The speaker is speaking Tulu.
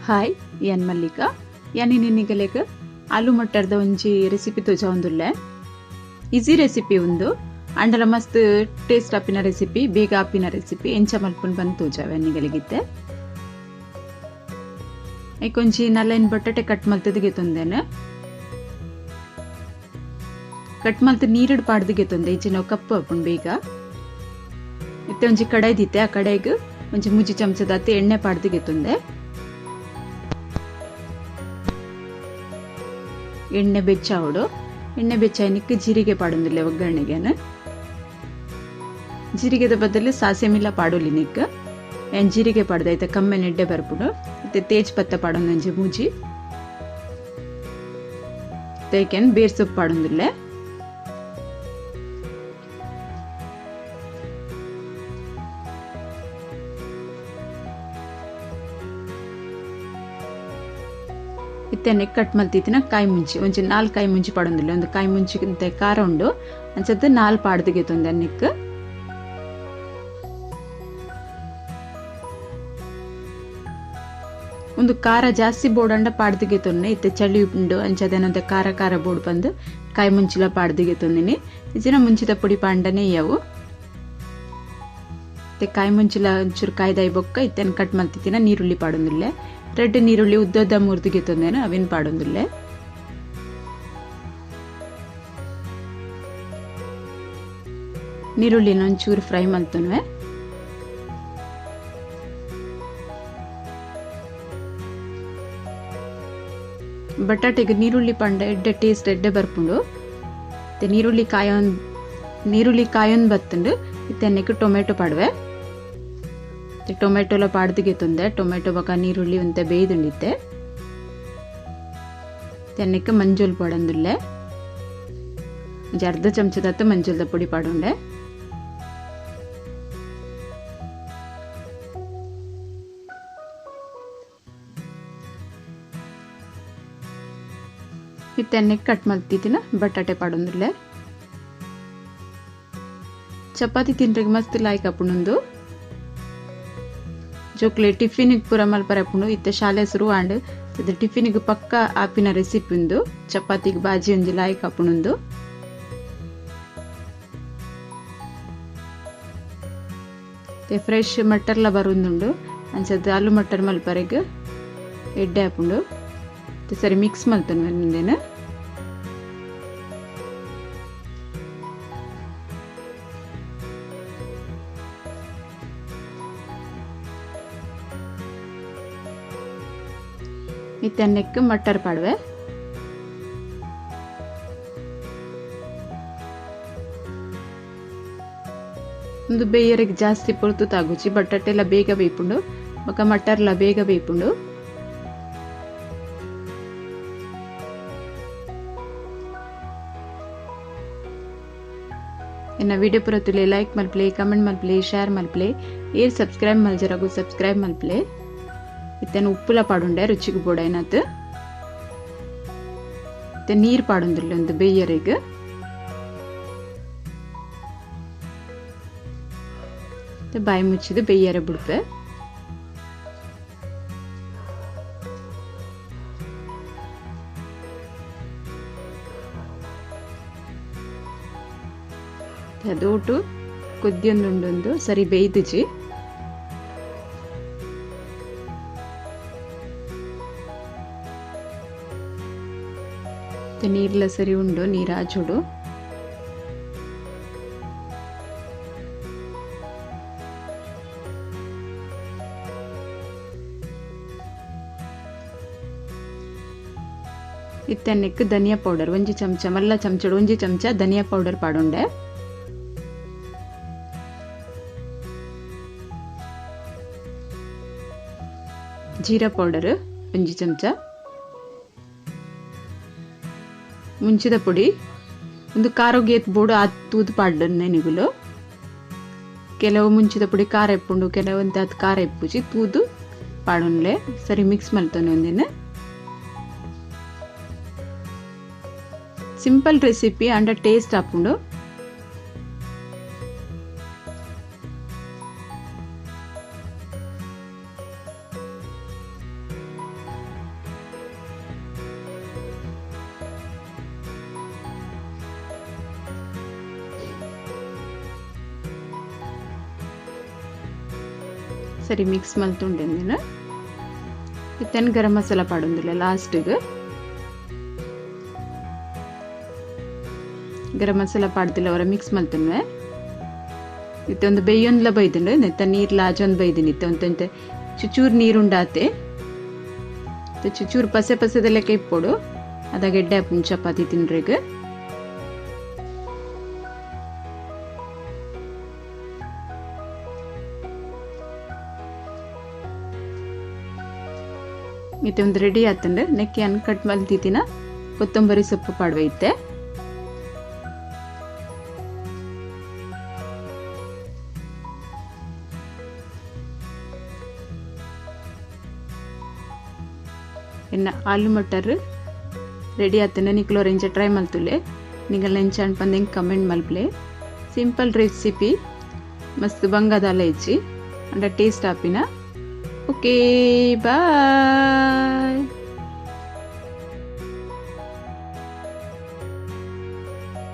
ಹಾಯ್ ಯಾನ್ ಮಲ್ಲಿಕಾ ಯಾನ್ ನಿನ್ನಿಗಲೆಗ್ ಆಲೂ ಮಟರ್ದ ಒಂಜಿ ರೆಸಿಪಿ ತೋಜಾವೊಂದುಲ್ಲೆ. ಈಸಿ ರೆಸಿಪಿ ಉಂದು ಅಂಡಲ ಮಸ್ತ್ ಟೇಸ್ಟ್ ಆಪಿನ ರೆಸಿಪಿ, ಬೇಗ ಆಪಿನ ರೆಸಿಪಿ. ಎಂಚ ಮಲ್ಪುನ್ ಬಂದ್ ತೋಜಾವೆ ನಿಗಲಿಗಿತ್ತೆ. ಐಕೊಂಜಿ ನಲೈನ್ ಬಟಾಟೆ ಕಟ್ ಮಲ್ತದ ಗೆತೊಂದೇನೆ. ಕಟ್ ಮಲ್ತ ನೀರುಡ್ ಪಾಡ್ದು ಗೆತೊಂದೆ ಇಜ್ಜಿನ ಕಪ್ಪು ಆಪುಂಡು ಬೇಗ. ಇತ್ತೆ ಒಂಜಿ ಕಡಾಯಿ ದಿತ್ತೆ, ಆ ಕಡಾಯಿಗ್ ಒಂಜಿ ಮುಜಿ ಚಮಚದಾತ್ ಎಣ್ಣೆ ಪಾಡ್ದು ಗೆತೊಂದೆ. ಎಣ್ಣೆ ಬೆಚ್ಚಾವಡು, ಎಣ್ಣೆ ಬೆಚ್ಚಾಯಿನಿಕ್ ಜೀರಿಗೆ ಪಾಡೊಂದಿಲ್ಲ ಒಗ್ಗರಣೆಗೆನ. ಜೀರಿಗೆದ ಬದಲು ಸಾಸೆಮಿಲ ಪಾಡೊಲಿ ನಿಕ್. ಏನ್ ಜೀರಿಗೆ ಪಾಡ್ದ ಐತ ಕಮ್ಮೆ ನೆಡ್ಡೆ ಬರ್ಪುಂಡು. ಇತ್ತೆ ತೇಜ್ ಪತ್ತ ಪಾಡೊಂದು ಒಂಜಿ ಮೂಜಿ ತೇಕೆನ್ ಬೇರ್ ಸೊಪ್ಪು ಪಾಡೊಂದಿಲ್ಲೆ. ಇತ್ತೆನೆ ಕಟ್ ಮಲ್ತಿತ್ತಿನ ಕಾಯಿ ಮುಂಚಿ ಒಂಜಿ 4 ಕಾಯಿ ಮುಂಚಿ ಪಾಡೊಂದಿಲ್ಲ. ಒಂದು ಕಾಯಿ ಮುಂಚಿ ಖಾರ ಉಂಡು ಅಂಚದ್ದು 4 ಪಾಡ್ದು ಗೆತೊಂದೆ ನಿಕ್. ಒಂದು ಖಾರ ಜಾಸ್ತಿ ಬೋಡಂಡ ಪಾಡ್ದು ಗೆತೊನ್ನೆ. ಇತ್ತೆ ಚಳಿ ಉಂಡು ಅಂಚದೇನಂತ ಖಾರ ಖಾರ ಬೋಡ್ ಬಂದು ಕಾಯಿ ಮುಂಚಿಲ ಪಾಡ್ದು ಗೆತೊಂದಿನಿ. ಇಜಿನ ಮುಂಚಿದ ಪುಡಿ ಪಾಂಡನೆ ಯಾವು. ಇತ್ತೆ ಕಾಯಿ ಮುಂಚಿಲ ಒಂಚೂರು ಕಾಯ್ದಾಯಿ ಬೊಕ್ಕ ಇತ್ತೆನ ಕಟ್ ಮಲ್ತಿತ್ತಿನ ನೀರುಳ್ಳಿ ಪಾಡೊಂದಿಲ್ಲೆ. ರೆಡ್ ನೀರುಳ್ಳಿ ಉದ್ದದ ಮುರ್ದು ಗೆತೊಂದೇನು ಅವಿನ ಪಾಡೊಂದಿಲ್ಲೆ. ನೀರುಳ್ಳಿನ ಒಂಚೂರು ಫ್ರೈ ಮಲ್ತೊನ್ವೆ. ಬಟಾಟೆಗೆ ನೀರುಳ್ಳಿ ಪಂಡ ಎಡ್ಡೆ ಟೇಸ್ಟ್ ಎಡ್ಡೆ ಬರ್ಪುಂಡು. ಮತ್ತೆ ನೀರುಳ್ಳಿ ಕಾಯೊಂದು ಬತ್ತುಂಡು. ಇತ್ತೆನ್ನಕ್ಕೆ ಟೊಮೆಟೊ ಪಾಡುವೆ. ಟೊಮೆಟೊಲ ಪಾಡ್ದು ಗೆತೊಂದೆ. ಟೊಮೆಟೊ ಬೊಕ ನೀರುಳ್ಳಿ ಒಂತೆ ಬೇಯ್ದುಂಡಿತ್ತೆ. ತೆನ್ನಕ್ಕೆ ಮಂಜುಲ್ ಪಾಡೊಂದುಲ್ಲೆ. ಒಂಜಿ ಅರ್ಧ ಚಮಚದತ್ತ ಮಂಜುಲ್ದ ಪುಡಿ ಪಾಡೊಂಡೆ. ಇತ್ತೆಣ್ಣೆಗೆ ಕಟ್ ಮಲ್ತಿತ್ತಿನ ಬಟಾಟೆ ಪಾಡೊಂದುಲ್ಲೆ. ಚಪಾತಿ ತಿನ್ರೆಗ್ ಮಸ್ತ್ ಲಾಯ್ಕ್ ಆಪುಂಡು. ಜೋಕ್ಲೆ ಟಿಫಿನಿಗೆ ಪೂರ ಮಲ್ಪರೆ ಆಪುಂಡು. ಇತ್ತೆ ಶಾಲೆ ಶುರು ಆಂಡ್ ಟಿಫಿನಿಗೆ ಪಕ್ಕ ಆಪಿನ ರೆಸಿಪಿ ಉಂದು. ಚಪಾತಿಗೆ ಬಾಜಿ ಒಂಜಿ ಲಾಯ್ಕ್ ಆಪುಂಡು. ಫ್ರೆಶ್ ಮಟರ್ಲ ಬರುಂದುಂಡು. ಅಂಚದ ಆಲೂ ಮಟರ್ ಮಲ್ಪರೆಗ್ ಎಡ್ಡೆ ಆಪುಂಡು. ಸರಿ ಮಿಕ್ಸ್ ಮಲ್ತೊನ್ವೆ. ಇತ್ತೆಣ್ಣೆಕ್ ಮಟರ್ ಪಾಡುವೆ. ಒಂದು ಬೇಯರಿಗೆ ಜಾಸ್ತಿ ಪೊರ್ತು ತಾಗುಚಿ. ಬಟಾಟೆ ಎಲ್ಲ ಬೇಗ ಬೇಯ್ಪುಂಡು ಬೊಕ ಮಟರ್ಲ ಬೇಗ ಬೇಯ್ಪುಂಡು. ಎನ್ನ ವಿಡಿಯೋ ಪುರ ಲೈಕ್ ಮಲ್ಪಲೆ, ಕಮೆಂಟ್ ಮಲ್ಪಲೆ, ಶೇರ್ ಮಲ್ಪಲೆ, ಏರ್ ಸಬ್ಸ್ಕ್ರೈಬ್ ಮಲ್ಜರಗು ಸಬ್ಸ್ಕ್ರೈಬ್ ಮಲ್ಪಲೆ. ಇತ್ತೆನ ಉಪ್ಪುಲ ಪಾಡುಂಡೆ ರುಚಿಗೆ ಬೋಡೈನತ್. ಇತ್ತೆ ನೀರು ಪಾಡೊಂದಿಲ್ಲ ಒಂದು ಬೇಯರಿಗೆ. ಬಾಯಿ ಮುಚ್ಚಿದು ಬೇಯರೆ ಬಿಡ್ಪೆ. ಅದೋಟು ಕೊದ್ದಿಯೊಂದುಂಡೊಂದು ಸರಿ ಬೇಯ್ದುಜಿ. ನೀರ್ಲ ಸರಿ ಉಂಡು, ನೀರು ಆಚೋಡು. ಇತ್ತೆಣ್ಣೆಕ್ ಧನಿಯಾ ಪೌಡರ್ ಒಂಜಿ ಚಮಚ, ಮಲ್ಲ ಚಮಚಡು ಒಂಜಿ ಚಮಚ ಧನಿಯಾ ಪೌಡರ್ ಪಾಡುಂಡೆ. ಜೀರಾ ಪೌಡರ್ ಒಂಜಿ ಚಮಚ, ಮುಂಚಿದ ಪುಡಿ ಒಂದು ಖಾರೋಗೇತ್ ಬೋಡು ಆ ತೂದು ಪಾಡ್ಡನ್ನೆ ನಿಗುಲು. ಕೆಲವು ಮುಂಚಿದ ಪುಡಿ ಖಾರ ಇಪ್ಪುಂಡು, ಕೆಲವೊಂದು ಅದು ಖಾರ ಇಪ್ಪುಜಿ, ತೂದು ಪಾಡೊನ್ಲೆ. ಸರಿ ಮಿಕ್ಸ್ ಮಲ್ತೊನೆ ಒಂದಿನ. ಸಿಂಪಲ್ ರೆಸಿಪಿ ಅಂಡ ಟೇಸ್ಟ್ ಆಪುಂಡು. ಸರಿ ಮಿಕ್ಸ್ ಮಲ್ತುಂಡೆಂದಿನ ಇತ್ತನ್ ಗರಂ ಮಸಾಲ ಪಾಡೊಂದುಲ್ಲ ಲಾಸ್ಟ್ಗ್ ಗರಂ ಮಸಾಲ ಪಾಡ್ದಿಲ್ಲ ಅವರ ಮಿಕ್ಸ್ ಮಲ್ತುನ್ವೆ ಇತ್ತೆ ಒಂದು ಬೇಯೊಂದ್ಲ ಬೈದುಂಡು ನೆತ್ತ ನೀರ್ ಲಾಜೊಂದು ಬೈದಿನಿ ಇತ್ತೆ ಒಂತೆ ಚುಚೂರು ನೀರುಂಡಾತೆ ಚುಚೂರು ಪಸೆ ಪಸೆದೆಲ್ಲ ಇಪ್ಪೊಡು ಅದ ಗೆಡ್ಡೆ ಚಪಾತಿ ತಿನ್ರೆಗ್ ಇತ್ತೆ ಒಂದು ರೆಡಿ ಆತಂಡು ನೆಕ್ಕೆ ಅನ್ ಕಟ್ ಮಲ್ತಿತ್ತಿನ ಕೊತ್ತಂಬರಿ ಸೊಪ್ಪು ಪಾಡ್ವೆ ಇತ್ತೆ ಎನ್ನ ಆಲೂ ಮಟರ್ ರೆಡಿ ಆತಂಡು ನಿಕ್ಲೋರ್ ಎಂಚ ಟ್ರೈ ಮಲ್ತುಲೆ ನಿಗಲ್ ಎಂಚ ಅನ್ಪಂದು ಎಂಕ್ ಕಮೆಂಟ್ ಮಲ್ಪ್ಲೆ ಸಿಂಪಲ್ ರೆಸಿಪಿ ಮಸ್ತ್ ಬಂಗದಾಲ ಇಜ್ಜಿ ಅಂಡ ಟೇಸ್ಟ್ ಆಪಿನ. Okay, bye.